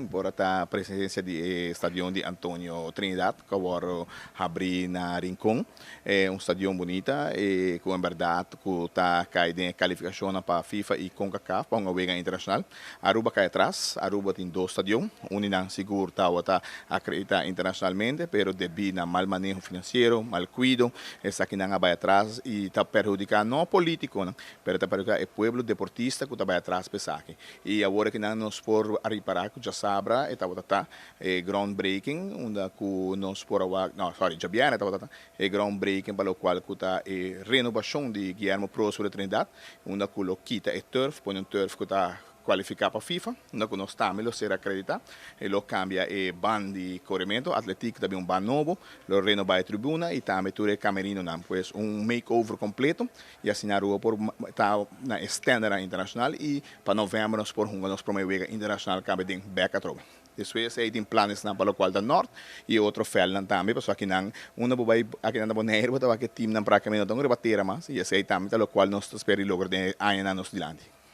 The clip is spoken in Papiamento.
Por ta presencia di stadion di Antonio Trinidad, cu awor habri na Rincon. Un stadion bunita, cu en berdad cu ta cay den calificacion pa FIFA y CONCACAF pa un wega internacional. Aruba cay atras. Aruba tin dos stadion. Un nan sigur ta acredita internacionalmente, pero debi na mal maneho financiero, mal cuido, esakinan a bay atras y ta perhudica no politico, no, pero ta perhudica e pueblo deportista cu ta bay atras pa esaki. Y awor cu nos por ripara cu diasabra e tabata groundbreaking, unda cu nos por, no, sorry, diabierna tabata e groundbreaking pa locual cu ta e renobacion di Guillermo Prospero Trinidad, unda cu lo kita e turf, pone un turf cu ta cualifica pa FIFA, unda cu nos tambe lo ser acredita, y lo cambia e banda di coremento, atletiek tambe un banda nobo, lo renoba e tribuna y tambe tur e camerinonan, pues un makeover completo, y asina Aruba por ta na standard internacional y pa november nos por hunga nos prome wega internacional caba den bek atrobe. Despues ey tin planesnan pa locual ta Noord y otro veldnan tambe, pasobra akinan unda bo bay akinan na Bonaire, bo ta wak e teamnan practicamente no ta riba tera mas, y esey tambe ta locual nos ta spera y logra den añanan nos dilanti.